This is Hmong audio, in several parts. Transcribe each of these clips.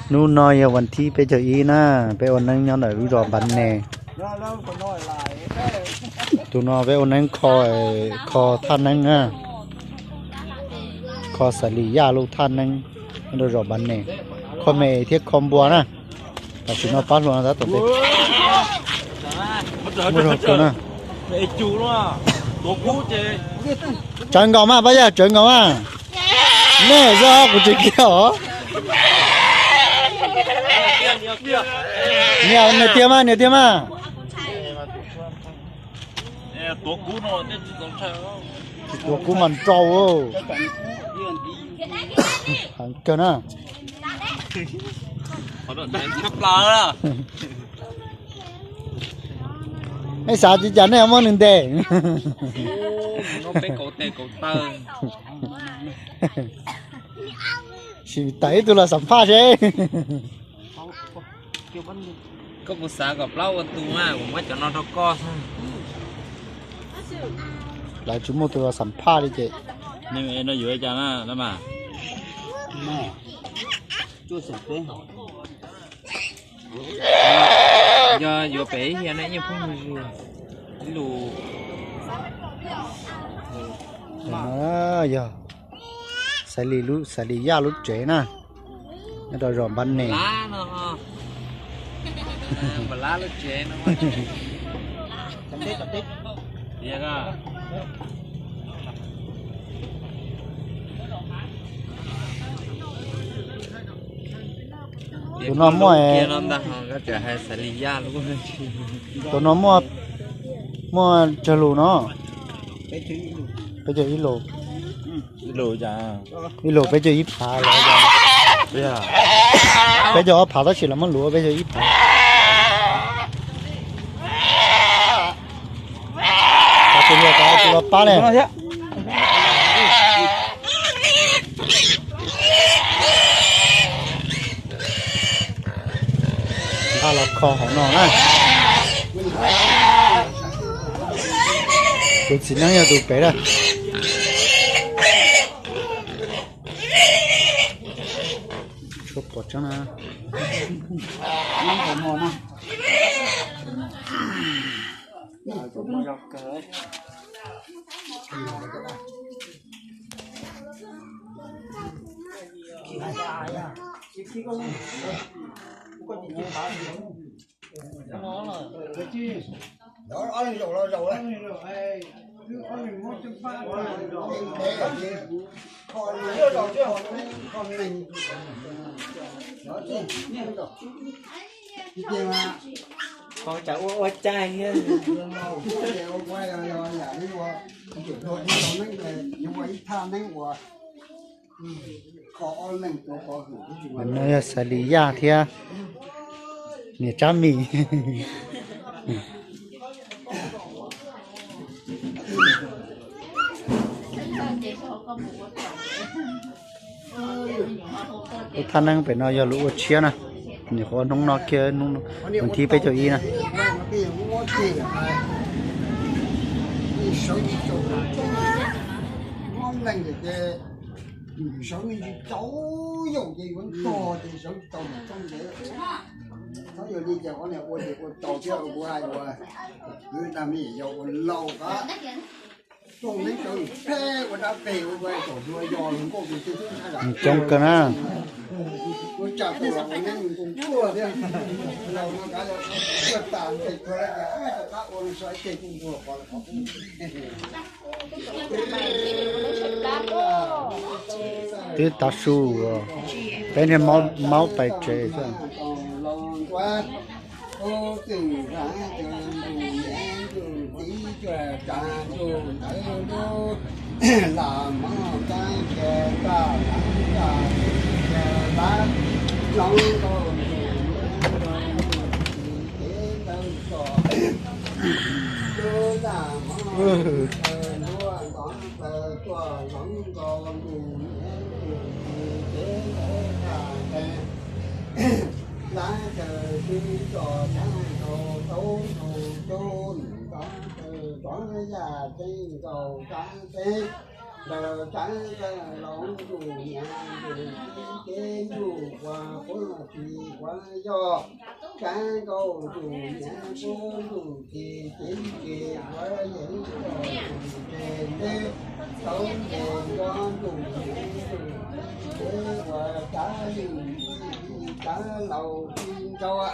Hnub no yog vas thib peb caug ib na, peb ua neeb nyob ntawm lub zos Npav Nes. Tus no peb ua neeb kho, kho thaj neeb na, kho xav li yaj lub thaj neeb nyob rau zos Npav Nes, kho me thiab kho npua na. Tam sim no pab hluas no tab tom peb muaj zog kawg na. Tsawv nkaus mas pab yawg, tsawv nkaus mas. Nej zog kuv tsis kiag os. Nias tiag mas, nias tiag mas. Tsis tuav kub mas nrau. Heev kawg na. Nej xav tsis cas nej muab nws ntes. Sim tas ib tug los xam phaj seb. Koj puas xav kom plaub ua tus mas kuv muab cov no rau koj xwb. Lawv tsis muaj tus los xam phaj li ces. Nws no yuav cas na mas. Yog yuav pem ib hiab ne yeej pheej mus ib lus. Yog xav li, xav li yaj lub tsev na, nyob rau zos Npav Nes. Tus no muaj, tus no muaj, muaj tsawg lus no? Peb caug ib lus. Ib lus peb caug ib phav los? Peb caug ob phav tab sis los muab luv peb caug ib phav. Tus hluas, tus hluas pab ne. Nqa los kho hauv no na. Tus txiv neeb yog tus pem na. Tshuav pom tseeb na. Qhov tsam ua ua cai thiab. No yog xav li yaj thiab niam tsab mis. Lub thaj neeb pem no yog lub ua tshiab na, nyuam qhuav hnub no kiag, hnub no, hnub thib peb caug ib na. Sawv me ntsis tau yaum ces yuav ntog ces sawv tsis tau mus txog ntev. Txhob yog li ces qhov niag ua ces ua tau thiab ua kuv hais ua, kwv tag me nyuam yaus ua laus qab, rooj neeb sawv pheb ua dab peg ua kom hlua yos los nkauj tus twg xwb. Coob kawg na. Ua tsam tus los ua neeb mus nkoos tuaj thiab. Laus no kav tuaj tas ntes tuag lawm ces rov qab ua no so ib teg kuj ntuag qhov los qhov. Twb tav su, peb niag maub pais tsev xwb. Ntawm tsav laus ntuj niam ntuj txiv kev ntuj quas quav tsis quav yog, tsav nkauj ntuj niam tub ntuj txiv cev tsis quav yeej yog tus ntseg nteb, tau ntseg nco ntuj niam ntuj txiv kev uas tsav yus tsav laus tsis nrau.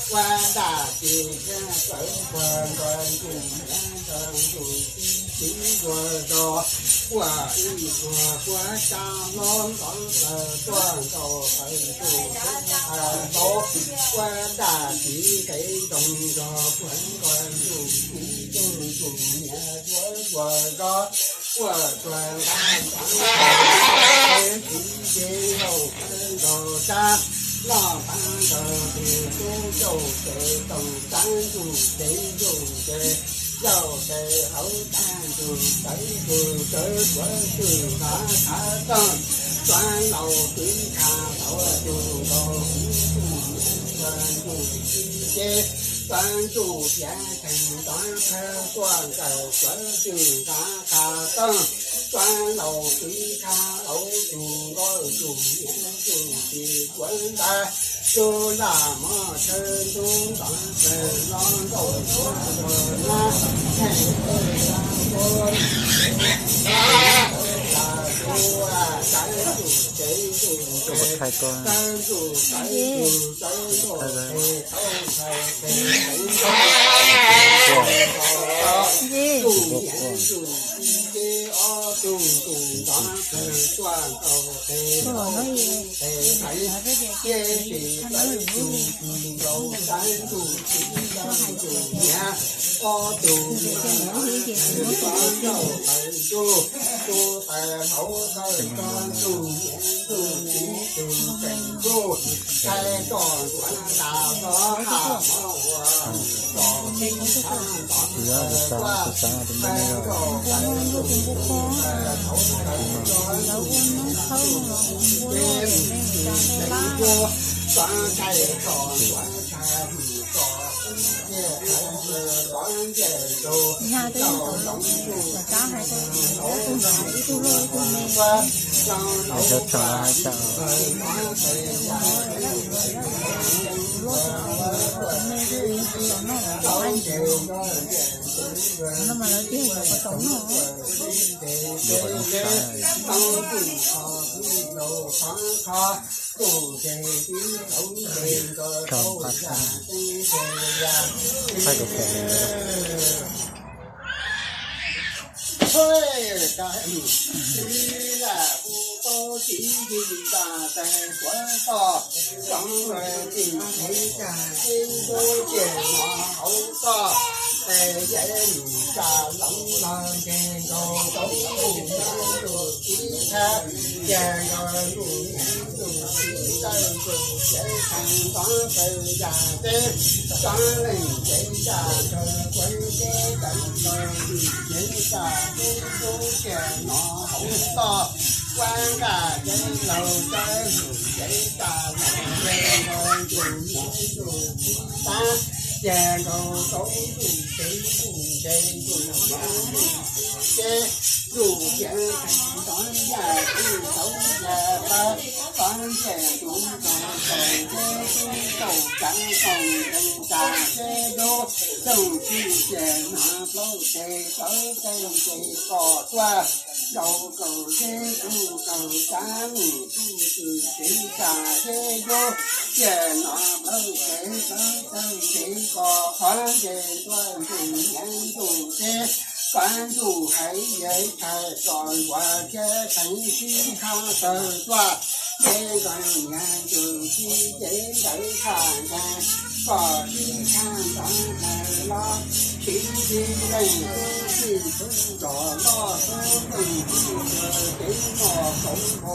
Ua daj tis thiab txawv puag nrog ntuj niam nrog ntuj txiv ntuj zos, ua ib tug puag tsa hlob ntxov plaws tuaj nkaus qawv ntuj tub a tau, ua daj tis nqe ntoos nrog puag nrog ntuj txiv ntuj ntuj niam puag puag zos, ua tsuag nqa ntxov txiv ces yau nkaus sab loj nqa nkaus tus tub yau ces toom tsav ntuj ces ntuj ces yau ces hauv tag ntuj txawv ntuj txawv tuav txwm nqa khav tooj, tsuav laus kwv kha tau tus nkaus txiv ntuj ntuj txiv ces tsuav ntuj tiav khees ntxov thawj tuaj nkaus tsuav txwm nqa khav tooj, tsuav laus kwv kha tau tus nkaus tus niam tus txiv tuav nta, tus lam mos chaw ntub ntxov plaws los nkaus tuav nkaus na, kheej tuav tsa tuav tsa tuav tsa ntuj ces ntuj ces txawv ntuj txawv ntuj txawv ntuj ces tau txhais ces tau txhais ces tau txhais tus niam tus txiv ces ob tug ntuj ntxov Tuaj nkaus tes laus tes thaiv, thiab tsis txawv tus nkaus sab ntuj txiv sab ntuj nyiav, ob tug npawg nkaus tawv ntuj, tus tawv hauv tawv tog ntuj nyiav ntuj txiv tus tseem ntuj, thaij tsom ntsuav tas tog qham mov ua tsom tib thab tov tawv tuaj, thaij tsom ntsuav tawv ntuj txiv tawv hauv tawv tog ntuj nyiav ntuj txiv tus tseem ntuj, tov thaij tsom ntsuav thaij tsom tub ntiag thaij tov ntiag tus tau hloov ntuj hauv tog ntuj nyiav ntuj txiv tau hloov tes yam tau ntes ntuj ntiag tus tseem ntuj, tau ntuj qhov tub nkaus qhov qhov, tus tes tib tau ntes nkaus tau yam teb tes yam teb. Txhib laj hu tau txiv nti tas tes tuav toj, txoov lawm tim tsev tag teb ntuj ciaj no hauv toj, tes yam num tsa loov log ntes nkaus tau ntuj nyiav ntuj txiv thab, cia nkaus ntuj nyiav ntuj txiv tawj ntuj tsev tag tov tawv yam teb, txoov leej tsev yam nkaus kuav teb tawv nkaus tim tsev tag teb ntuj ciaj no hauv toj, kuab nqaj tsev laug tawv ntuj tsev tag laug ntes nkaus ntuj nyiav ntuj txiv thab, cia nkaus tau ntuj tsev ntuj ntes ntuj nyiav ntuj txiv teb, ntuj ciaj tov yaj tub tau yaj pab, tov ntiag tub nkaus tau teb tub tau tsav tau ntees tas teb dub, txooj txij ciaj no plaub tes tawv txeeg tes kom tuaj, nkaus kaum teb tub kaum tsav ntuj txwm tsev tag teb dub, ciaj no plaub tes tawv txeeg tes kom qhov ntes ntuj ntuj nyiav ntuj teb, kom ntuj haiv yawg thaij tsom ntsuav thiab theev sib khab tawg tuaj, ntes nkaus nyiav ntuj txiv cev ntawd tshaj nkaus, kom sib khab ntawd los tsis nti leej tub txij tub nrog loj tub txooj txij txawg cev moj koov npho